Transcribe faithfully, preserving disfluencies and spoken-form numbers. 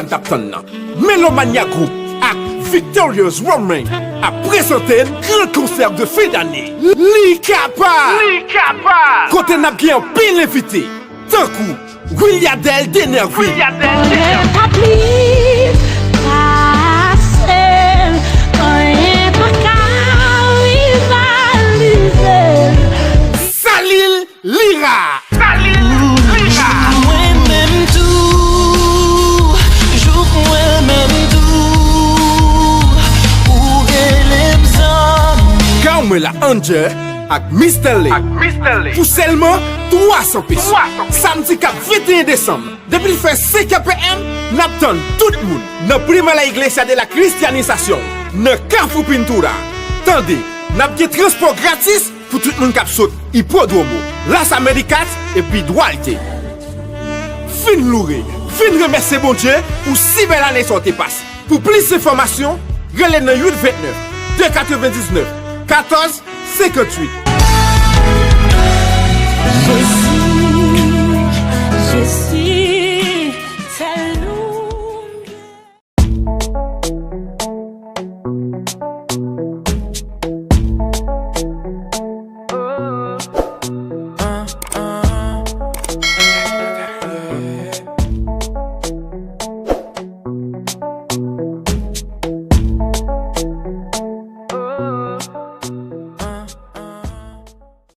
n t ap tann nan. Melomania Group ak Victorious Roman ap prezante n gran konsè de fen dane. Li Kapab! Li Kapab! Kote n ap gen anpil envite, tankou Williadel Denervil. Williadel Denervil. Pa plis pase l, anyen pa ka rivalize l. Salil Lira. Salil Lira. Mwen menm tou, jouk mwen menm tou, ou rele m zanmi. Carmela Angel ak Mister Lay. Ak Mister Lay. Pou sèlman twa san peso. Twa san peso. Samdi k ap venteyen desanm, depi l fè senk è P M, n ap tann tout moun nan Prima la Iglesia de la Cristianización, nan Kafou Pintura. Tande, n ap gen transpò gratis pou tout moun k ap sot Hipódromo, Las Américas epi Duarte. Vin loure, vin remèsye Bondye pou si bèl ane sa w te pase. Pou plis enfòmasyon, rele nan uit vennèf, de katrevendiznèf, katòz senkanntuit.